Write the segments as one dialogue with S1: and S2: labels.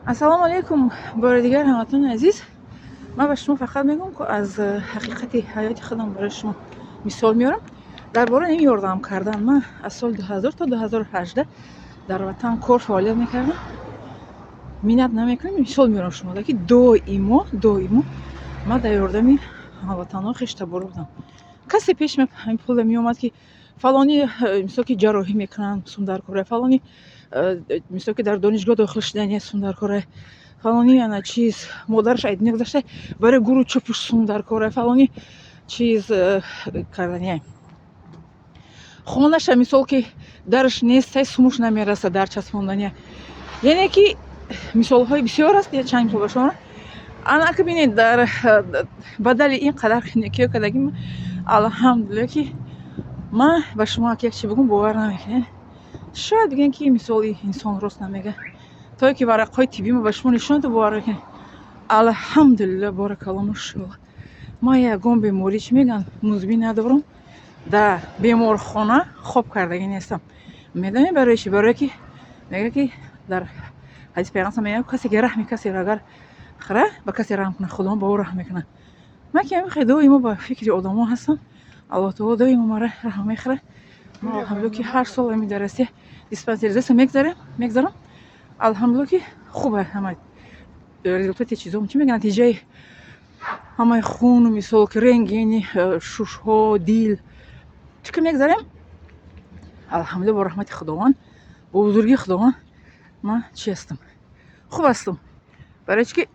S1: Ассалому алайкум, бори дигар, ҳамватанони азиз. Ман ба шумо фақат мегӯям, ки аз ҳақиқати ҳаёти худам барои шумо мисол меорам дар бораи ин ёрдам кардан. Ман аз соли 2000 то 2018 дар ватан кор фаъолият мекардам. Миннат намекунем, мисол меорам шумо, ки доимо, доимо ман дар ёрдами ҳамватанон, хештаборо будам. Касе пеш ҳамин пула меомад, ки фалони, мисол, ки ҷарроҳӣ мекунанд, сум дар кора, фалони, мисол, ки дар донишгоҳ дохил шудани, сум дар кора, фалони ана чиз, модараш аз дунё гузашта, барои гуру чӯпуш сум дар кора, фалони чиз кардани хонаша, мисол, ки дараш нестай, сумуш намераса дар часпондани. Яъне ки мисолҳои бисёр аст, чанд мисол ба шумо. Анака бинед, дар бадали ин қадар некиё кардагим, алҳамдулилла, ки ман ба шумо як чи бигӯм, бовар намекунед. Шояд бигӯем, ки мисоли инсон рост намега, то ки варақҳои тиббимо ба шумо нишон дода, бовар мекунед. Алҳамдулилла, баракалло, машоалло, ман ягон беморӣ, чӣ мегӯянд, музмин надорам, дар беморхона хоб кардагӣ нестам. Медонед барои чӣ? Барое ки мегӯяд, ки дар ҳадиси пайғамбар мегӯяд: касе ки раҳми касеро агар хӯра, ба касе раҳм кунад, Худованд ба ӯ раҳм мекунад. Ман ки ҳамин доимо ба фикри одамо ҳастам, Аллоҳ таоло доимо мара раҳм мехӯрад. Ман, алҳамдулилла, ки ҳар сол ҳамин дар Россия диспансеризация мегзарам. Алҳамдулилла, ки хуб ҳама результати чизо, чӣ мегӯянд, натиҷаи ҳамаи хуну, мисол, ки рентгени шушҳо, дил, чӣ ки мегзарем, алҳамдулилла, бо раҳмати Худованд, бо бузургии Худованд ман чӣ ҳастам? Хуб ҳастам. Барои чӣ ки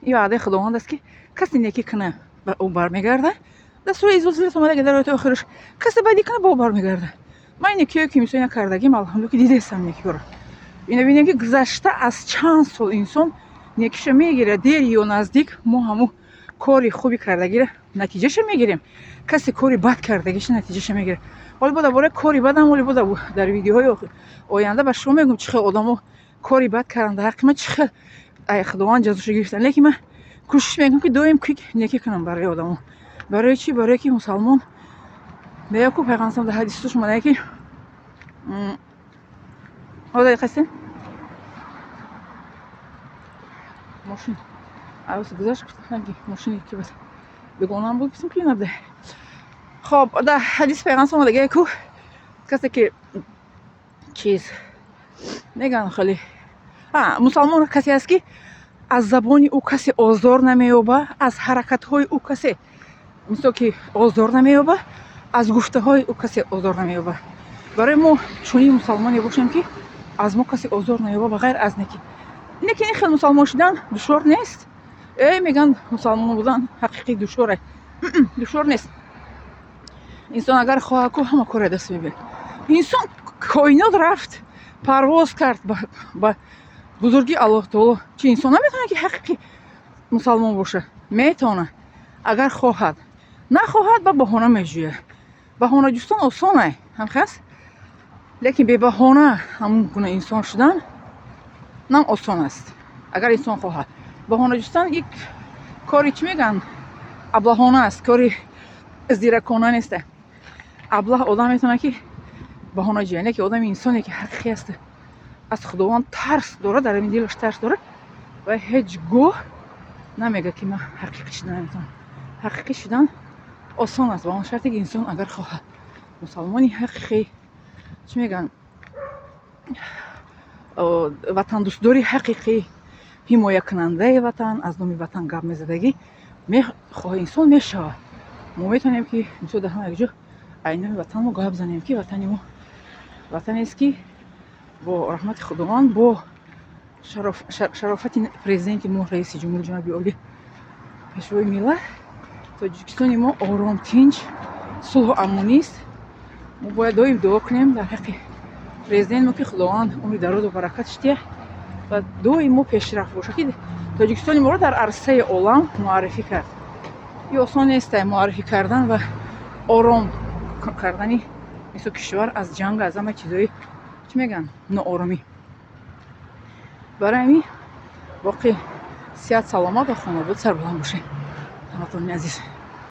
S1: ин ваъдаи Худованд аст, ки касе некӣ куна, ба ӯ бармегардад. Дар сураи Зулзилат омада, дар ояти охираш: касе бадӣ куна, ба ӯ бармегардад. Ман некиҳое ки, мисол, накардагим, алҳамдулилла, ки дидестам некиҳоро. Ина бинем, ки гузашта аз чанд сол инсон некиша мегирад. Дер ё наздик мо ҳамун кори хуби кардагиро натиҷаша мегирем, касе кори бад кардагиша натиҷаша мегирад. Ҳоло бо дар бораи кори бадам, ҳоло бо дар видеоҳои оянда ба шумо мегӯм, чӣ хел одамо кори бад карданд дар ҳаққи ман, чӣ хел ай Худованд ҷазоша гирифтанд. Лекин ман кӯшиш мекунам, ки доим некӣ кунам барои одамо. Барои чӣ? Барое ки мусалмон мегӯяд ку, пайғамбар дар ҳадисаш омада, ки ҳастем, мошин авс гузашт, гуфтам, ки мошине ки буд, бегонам буд, гуфтам, ки набуда. Хоб, дар ҳадиси пайғамбар омадагие ку, касе ки чиз мегӯянд, хеле мусалмон касе аст, ки аз забони ӯ касе озор намеёба, аз ҳаракатҳои ӯ касе, мисол, ки озор намеёба, аз гуфтаҳои ӯ касе озор намеёба. Барои мо чунин мусалмоне бошем, ки аз мо касе озор наёба, ба ғайр аз некӣ. Лекин ин хел мусалмон шудан душвор нест. Мегӯянд, мусалмон будан ҳақиқӣ душворе. Душвор нест. Инсон агар хоҳад ку, ҳама корро даст мебарад. Инсон коинот рафт, парвоз кард ба бузургии Аллоҳ таоло. Чи инсон наметавонад, ки ҳақиқӣ мусалмон боша? Метавонад, агар хоҳад. Нахоҳад, ба баҳона меҷӯяд. Баҳона ҷустан осоне ҳамхас, лекин бебаҳона ҳамун гуна инсон шудан нам осон аст, агар инсон хоҳад. Баҳона ҷустан як кори, чӣ мегӯянд, аблаҳона аст, кори зиракона нест. Аблаҳ одам метавонад, ки баҳона ҷӯяд, лекин одами инсоне, ки ҳақиқӣ аст, аз Худованд тарс дорад, дар ҳамин дилаш тарс дорад ва ҳеҷ гоҳ намегӯяд, ки ман ҳақиқӣ шудан наметавонам. Ҳақиқӣ шудан осон аст, ба он шарте, ки инсон агар хоҳад. Мусалмони ҳақиқӣ, чӣ мегӯянд, ватандӯстдори ҳақиқӣ, ҳимоякунандаи ватан, аз номи ватан гап мезадагӣ мехоҳ инсон мешавад. Мо метавонем, ки, мисол, дар ҳама як ҷо ай номи ватан мо гап занем, ки ватани мо ватанест, ки бо раҳмати Худованд, бо шарофати президенти мо, раиси ҷумҳури, ҷаноби олӣ, пешвои миллат, Тоҷикистони мо ором, тинҷ, сулҳу амонист. Мо бояд доим дуо кунем дар ҳаққи президент мо, ки Худованд умри дарозу баракатш диҳад ва доим мо пешрафт бошад, ки Тоҷикистони моро дар арсаи олам муаррифӣ кард. Ин осон нест, муаррифӣ кардан ва ором кардани, мисол, кишвар аз ҷанг, аз ҳама чизҳои, чӣ мегӯянд, нооромӣ. Барои ҳамин боқӣ сиҳат, саломат ва хонобод, сарбаланд бошед, ҳамватанони азиз.